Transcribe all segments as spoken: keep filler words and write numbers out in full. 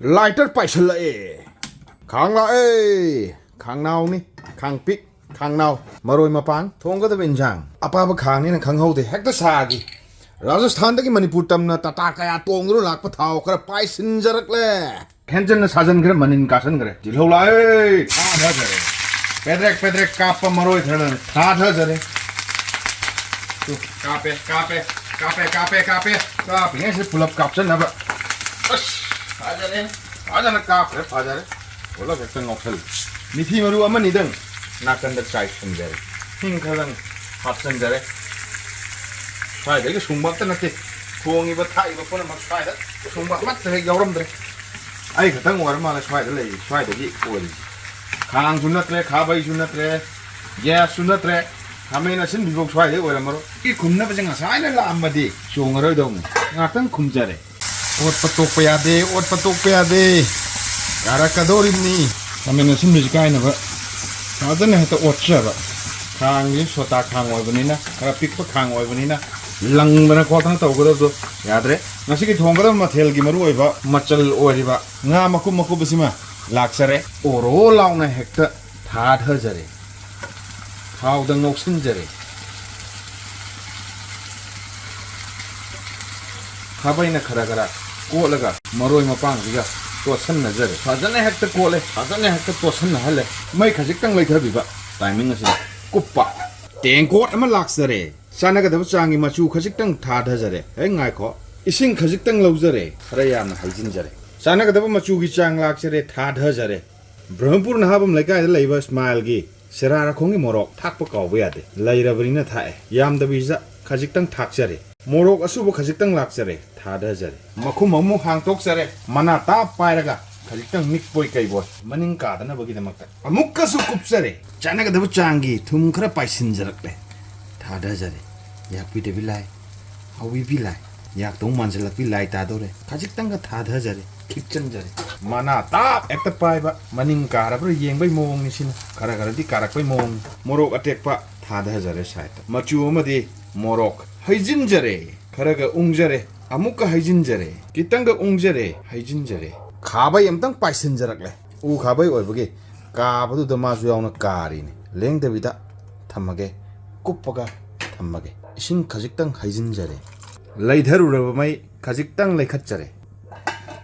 Lighter ꯄꯥꯏꯁꯜꯂꯛꯑꯦ꯫ ꯈꯥꯡ ꯂꯥꯛꯑꯦ꯫ ꯈꯥꯡꯅꯥꯎꯅꯤ꯫ ꯈꯥꯡꯄꯤꯛ꯫ ꯈꯥꯡꯅꯥꯎ꯫ ꯃꯔꯣꯏ ꯃꯄꯥꯡ꯫ ꯊꯣꯡꯒꯗꯕ ꯏꯟꯁꯥꯡ꯫ ꯑꯄꯥꯕ ꯈꯥꯡꯅꯤꯅ ꯈꯪꯍꯧꯗꯦ꯫ ꯍꯦꯛꯇ ꯁꯥꯈꯤ꯫ ꯔꯥꯖꯁꯊꯥꯟꯗꯒꯤ ꯃꯅꯤꯄꯨꯔ ꯇꯝꯅ ꯇꯥꯇꯥ ꯀꯌꯥ ꯇꯣꯡꯗꯨꯅ ꯂꯥꯛꯄ ꯊꯥꯎ ꯈꯔ ꯄꯥꯏꯁꯤꯟꯖꯔꯛꯂꯦ꯫ ꯍꯦꯟꯖꯟꯅ ꯁꯥꯖꯟꯈ꯭ꯔꯦ, ꯃꯅꯤꯟ ꯀꯥꯁꯟꯈ꯭ꯔꯦ꯫ ꯇꯤꯜꯍꯧ ꯂꯥꯛꯑꯦ, ꯊꯥꯊꯈ꯭ꯔꯦ꯫ ꯄꯦꯗ꯭ꯔꯦꯛ ꯄꯦꯗ꯭ꯔꯦꯛ ꯀꯥꯞꯄ ꯃꯔꯣꯏ ꯈꯔ ꯊꯥꯊꯖꯔꯦ꯫ ꯇꯨ, ꯀꯥꯞꯄꯦ, ꯀꯥꯞꯄꯦ, ꯀꯥꯞꯄꯦ, ꯀꯥꯞꯄꯦ, ꯀꯥꯞꯄꯦ꯫ ꯀꯥꯞꯄꯤꯉꯩꯁꯤꯗ ꯄꯨꯂꯞ ꯀꯥꯞꯁꯟꯅꯕ꯫ ꯑꯁ, ꯐꯖꯔꯦ꯫ ꯐꯖꯅ ꯀꯥꯞꯈ꯭ꯔꯦ, ꯐꯖꯔꯦ꯫ ꯄꯨꯂꯞ ꯍꯦꯛꯇ ꯉꯧꯁꯜꯂꯦ꯫ ꯃꯤꯊꯤ ꯃꯔꯨ ꯑꯃꯅꯤꯗꯪ ꯅꯥꯀꯟꯗ ꯆꯥꯏꯁꯤꯟꯖꯔꯦ꯫ ꯍꯤꯡ ꯈꯔꯗꯪ ꯍꯥꯞꯆꯤꯟꯖꯔꯦ꯫ ꯁ꯭ꯋꯥꯏꯗꯒꯤ ꯁꯨꯡꯕ ꯑꯝꯇ ꯅꯠꯇꯦ꯫ ꯊꯣꯡꯉꯤꯕ ꯊꯥꯛꯏꯕ ꯄꯨꯝꯅꯃꯛ ꯁ꯭ꯋꯥꯏꯗ ꯁꯨꯡꯕ ꯑꯃꯠꯇ ꯍꯦꯛ ꯌꯥꯎꯔꯝꯗ꯭ꯔꯦ꯫ ꯑꯩ ꯈꯛꯇꯪ ꯑꯣꯏꯔ ꯃꯥꯜꯂꯦ ꯁ꯭ꯋꯥꯏꯗ ꯂꯩꯔꯤ, ꯁ꯭ꯋꯥꯏꯗꯒꯤ ꯑꯣꯏꯔꯤꯁꯦ꯫ ꯈꯥꯡꯁꯨ ꯅꯠꯇ꯭ꯔꯦ, ꯈꯥꯕꯩꯁꯨ ꯅꯠꯇ꯭ꯔꯦ, ꯒ꯭ꯌꯥꯁꯁꯨ ꯅꯠꯇ꯭ꯔꯦ, ꯈꯥꯃꯦꯟ ꯑꯁꯤꯟꯕꯤꯐꯧ ꯁ꯭ꯋꯥꯏꯗꯩ ꯑꯣꯏꯔꯝꯃꯔꯣꯏ꯫ ꯁꯤ ꯈꯨꯝꯅꯕꯁꯦ ꯉꯁꯥꯏꯅ ꯂꯥꯛꯑꯝꯃꯗꯤ ꯆꯣꯡꯉꯔꯣꯏꯗꯧꯅꯤ꯫ ꯉꯥꯛꯇꯪ ꯈꯨꯝꯖꯔꯦ꯫ ꯑꯣꯠꯄ ꯇꯣꯛꯄ ꯌꯥꯗꯦ, ꯑꯣꯠꯄ ꯇꯣꯛꯄ ꯌꯥꯗꯦ꯫ ꯌꯥꯔꯛꯀꯗꯧꯔꯤꯕꯅꯤ꯫ ꯈꯥꯃꯦꯟ ꯑꯁꯤꯟꯕꯁꯤ ꯀꯥꯏꯅꯕ ꯐꯖꯅ ꯍꯦꯛꯇ ꯑꯣꯠꯆꯕ꯫ ꯈꯥꯡꯁꯤ ꯁꯣꯇꯥ ꯈꯥꯡ ꯑꯣꯏꯕꯅꯤꯅ, ꯈꯔ ꯄꯤꯛꯄ ꯈꯥꯡ ꯑꯣꯏꯕꯅꯤꯅ, ꯂꯪꯗꯅ ꯈꯣꯠꯇꯅ ꯇꯧꯒꯗꯕꯗꯣ ꯌꯥꯗ꯭ꯔꯦ꯫ ꯉꯁꯤꯒꯤ ꯊꯣꯡꯒꯗꯕ ꯃꯊꯦꯜꯒꯤ ꯃꯔꯨꯑꯣꯏꯕ ꯃꯆꯜ ꯑꯣꯏꯔꯤꯕ ꯉꯥ ꯃꯀꯨꯞ ꯃꯀꯨꯞ ꯑꯁꯤꯃ ꯂꯥꯛꯆꯔꯦ꯫ ꯑꯣꯔꯣ ꯂꯥꯎꯅ ꯍꯦꯛꯇ ꯊꯥꯊꯖꯔꯦ꯫ ꯊꯥꯎꯗ ꯉꯧꯁꯤꯟꯖꯔꯦ꯫ ꯈꯥꯕꯩꯅ ꯈꯔ ꯈꯔ ꯀꯣꯠꯂꯒ ꯃꯔꯣꯏ ꯃꯄꯥꯡꯁꯤꯒ ꯇꯣꯠꯁꯟꯅꯖꯔꯦ꯫ ꯐꯖꯅ ꯍꯦꯛꯇ ꯀꯣꯠꯂꯦ, ꯐꯖꯅ ꯍꯦꯛꯇ ꯇꯣꯠꯁꯟꯅꯍꯜꯂꯦ꯫ ꯃꯩ ꯈꯖꯤꯛꯇꯪ ꯂꯩꯊꯕꯤꯕ ꯇꯥꯏꯃꯤꯡ ꯑꯁꯤꯗ ꯀꯨꯞꯄ꯫ ꯇꯦꯡꯀꯣꯠ ꯑꯃ ꯂꯥꯛꯆꯔꯦ꯫ ꯆꯥꯟꯅꯒꯗꯕ ꯆꯥꯡꯒꯤ ꯃꯆꯨ ꯈꯖꯤꯛꯇꯪ ꯊꯥꯊꯖꯔꯦ꯫ ꯍꯦꯛ ꯉꯥꯏꯈꯣ꯫ ꯏꯁꯤꯡ ꯈꯖꯤꯛꯇꯪ ꯂꯧꯖꯔꯦ꯫ ꯈꯔ ꯌꯥꯝꯅ ꯍꯩꯖꯤꯟꯖꯔꯦ꯫ ꯆꯥꯟꯅꯒꯗꯕ ꯃꯆꯨꯒꯤ ꯆꯥꯡ ꯂꯥꯛꯆꯔꯦ, ꯊꯥꯊꯖꯔꯦ꯫ ꯕ꯭ꯔꯍꯃꯄꯨꯔ ꯅꯍꯥꯕꯝ ꯂꯩꯀꯥꯏꯗ ꯂꯩꯕ ꯁ꯭ꯃꯥꯏꯜꯒꯤ ꯁꯦꯔꯥꯔꯈꯣꯡꯒꯤ ꯃꯣꯔꯣꯛ ꯊꯥꯛꯄ ꯀꯥꯎꯕ ꯌꯥꯗꯦ꯫ ꯂꯩꯔꯕꯅꯤꯅ ꯊꯥꯛꯑꯦ꯫ ꯌꯥꯝꯗꯕꯤꯗ ꯈꯖꯤꯛꯇꯪ ꯊꯥꯛꯆꯔꯦ꯫ ꯃꯣꯔꯣꯛ ꯑꯁꯨꯕ ꯈꯖꯤꯛꯇꯪ ꯂꯥꯛꯆꯔꯦ, ꯊꯥꯗꯖꯔꯦ꯫ ꯃꯈꯨꯝ ꯑꯃꯨꯛ ꯍꯥꯡꯇꯣꯛꯆꯔꯦ꯫ ꯃꯅꯥ ꯇꯥꯞ ꯄꯥꯏꯔꯒ ꯈꯖꯤꯛꯇꯪ ꯅꯤꯛꯄꯣꯏ ꯀꯩꯕꯣꯏ ꯃꯅꯤꯡ ꯀꯥꯗꯅꯕꯒꯤꯗꯃꯛꯇ ꯑꯃꯨꯛꯀꯁꯨ ꯀꯨꯞꯆꯔꯦ꯫ ꯆꯥꯟꯅꯒꯗꯕ ꯆꯥꯡꯒꯤ ꯊꯨꯝ ꯈꯔ ꯄꯥꯏꯁꯤꯟꯖꯔꯛꯂꯦ, ꯊꯥꯗꯖꯔꯦ꯫ ꯌꯥꯛꯄꯤꯗꯕꯤ ꯂꯥꯏ, ꯍꯥꯎꯕꯤꯕꯤ ꯂꯥꯏ, ꯌꯥꯛꯇꯧ ꯃꯥꯟꯁꯤꯜꯂꯛꯄꯤ ꯂꯥꯏ ꯇꯥꯗꯧꯔꯦ꯫ ꯈꯖꯤꯛꯇꯪꯒ ꯊꯥꯗꯖꯔꯦ, ꯈꯤꯛꯆꯟꯖꯔꯦ꯫ ꯃꯅꯥ ꯇꯥꯞ ꯍꯦꯛꯇ ꯄꯥꯏꯕ, ꯃꯅꯤꯡ ꯀꯥꯔꯕ꯭ꯔꯥ ꯌꯦꯡꯕꯩ ꯃꯑꯣꯡꯅꯤ ꯁꯤꯅ꯫ ꯈꯔ ꯈꯔꯗꯤ ꯀꯥꯔꯛꯄꯩ ꯃꯑꯣꯡꯅꯤ꯫ ꯃꯣꯔꯣꯛ ꯑꯇꯦꯛꯄ ꯊꯥꯗꯖꯔꯦ ꯁꯥꯏꯠꯇ꯫ ꯃꯆꯨ ꯑꯃꯗꯤ ꯃꯣꯔꯣꯛ ꯍꯩꯖꯤꯟꯖꯔꯦ꯫ ꯈꯔꯒ ꯎꯪꯖꯔꯦ, ꯑꯃꯨꯛꯀ ꯍꯩꯖꯤꯟꯖꯔꯦ꯫ ꯈꯤꯇꯪꯒ ꯎꯪꯖꯔꯦ, ꯍꯩꯖꯤꯟꯖꯔꯦ꯫ ꯈꯥꯕꯩ ꯑꯝꯇꯪ ꯄꯥꯏꯁꯤꯟꯖꯔꯛꯂꯦ꯫ ꯎ ꯈꯥꯕꯩ ꯑꯣꯏꯕꯒꯤ ꯀꯥꯕꯗꯨꯗ ꯃꯥꯁꯨ ꯌꯥꯎꯅ ꯀꯥꯔꯤꯅꯤ꯫ ꯂꯦꯡꯗꯕꯤꯗ ꯊꯝꯃꯒꯦ, ꯀꯨꯞꯄꯒ ꯊꯝꯃꯒꯦ꯫ ꯏꯁꯤꯡ ꯈꯖꯤꯛꯇꯪ ꯍꯩꯖꯤꯟꯖꯔꯦ꯫ ꯂꯩꯊꯔꯨꯔꯕ ꯃꯩ ꯈꯖꯤꯛꯇꯪ ꯂꯩꯈꯠꯆꯔꯦ꯫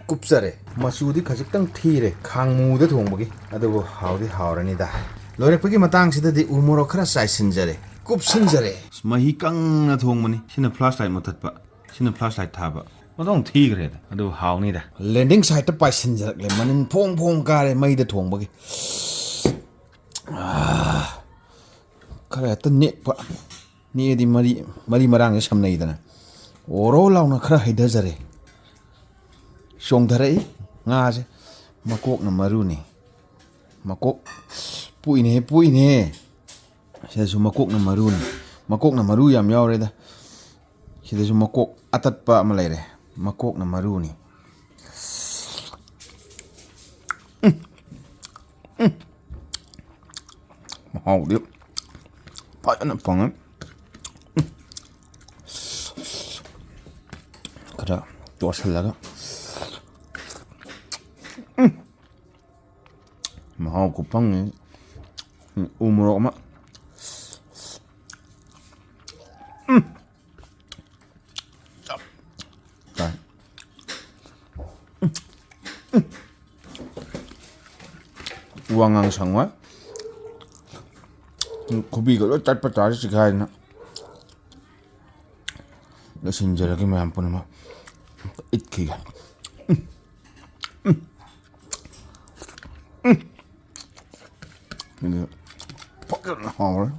ꯀꯨꯞꯆꯔꯦ꯫ ꯃꯆꯨꯗꯤ ꯈꯖꯤꯛꯇꯪ ꯊꯤꯔꯦ ꯈꯥꯡꯃꯨꯗ ꯊꯣꯡꯕꯒꯤ, ꯑꯗꯨꯕꯨ ꯍꯥꯎꯗꯤ ꯍꯥꯎꯔꯅꯤꯗ꯫ ꯂꯣꯏꯔꯛꯄꯒꯤ ꯃꯇꯥꯡꯁꯤꯗꯗꯤ ꯎ ꯃꯣꯔꯣꯛ ꯈꯔ ꯆꯥꯏꯁꯤꯟꯖꯔꯦ, ꯀꯨꯞꯁꯤꯟꯖꯔꯦ꯫ ꯃꯍꯤ ꯀꯪꯅ ꯊꯣꯡꯕꯅꯤ꯫ ꯁꯤꯅ flashlight ꯃꯨꯊꯠꯄ, ꯁꯤꯅ flashlight ꯊꯥꯕ꯫ ꯃꯗꯣꯡ ꯊꯤꯈ꯭ꯔꯦꯗ, ꯑꯗꯨꯕꯨ ꯍꯥꯎꯅꯤꯗ꯫ Landing site ꯇ ꯄꯥꯏꯁꯤꯟꯖꯔꯛꯂꯦ꯫ ꯃꯅꯤꯟ ꯐꯣꯡ ꯐꯣꯡ ꯀꯥꯔꯦ ꯃꯩꯗ ꯊꯣꯡꯕꯒꯤ꯫ ꯑꯥ, ꯈꯔ ꯍꯦꯛꯇ ꯅꯦꯛꯄ꯫ ꯅꯦꯛꯑꯗꯤ ꯃꯔꯤ, ꯃꯔꯤ ꯃꯔꯥꯡꯁꯦ ꯁꯝꯅꯩꯗꯅ꯫ ꯑꯣꯔꯣ ꯂꯥꯎꯅ ꯈꯔ ꯍꯩꯊꯖꯔꯦ꯫ ꯆꯣꯡꯊꯔꯛꯏ ꯉꯥꯁꯦ꯫ ꯃꯀꯣꯛꯅ ꯃꯔꯨꯅꯤ꯫ ꯃꯀꯣꯛ ꯄꯨꯏꯅꯦ, ꯄꯨꯏꯅꯦ꯫ ꯁꯤꯗꯁꯨ ꯃꯀꯣꯛꯅ ꯃꯔꯨꯅꯤ꯫ ꯃꯀꯣꯛꯅ ꯃꯔꯨ ꯌꯥꯝ ꯌꯥꯎꯔꯦꯗ꯫ ꯁꯤꯗꯁꯨ ꯃꯀꯣꯛ ꯑꯇꯠꯄ ꯑꯃ ꯂꯩꯔꯦ꯫ ꯃꯀꯣꯛꯅ ꯃꯔꯨꯅꯤ꯫ ꯎꯝ꯫ ꯎꯝ꯫ ꯃꯍꯥꯎꯗꯤ ꯐꯖꯅ ꯐꯪꯉꯦ꯫ ꯎꯝ꯫ ꯈꯔ ꯇꯣꯠꯁꯤꯜꯂꯒ꯫ ꯎꯝ꯫ ꯃꯍꯥꯎ ꯈꯨꯐꯪꯅꯤ꯫ ꯎ ꯃꯣꯔꯣꯛ ꯑꯃ꯫ ꯎꯝ꯫ ꯆꯞ ꯇꯥꯏ꯫ ꯎꯝ꯫ ꯎꯝ꯫ ꯋꯥꯉꯥꯡ ꯁꯪꯉꯣꯏ꯫ ꯈꯨꯕꯤꯒ ꯂꯣꯏ ꯇꯠꯄ ꯇꯥꯔꯦ ꯆꯤꯈꯥꯏꯗꯅ꯫ ꯂꯣꯏꯁꯤꯟꯖꯔꯒꯦ ꯃꯌꯥꯝ ꯄꯨꯝꯅꯃꯛ꯫ ꯏꯠꯈꯤꯒꯦ꯫ ꯎꯝ꯫ ꯎꯝ꯫ ꯎꯝ꯫ ꯑꯗꯨ ꯐꯖꯅ ꯍꯥꯎꯔꯦ꯫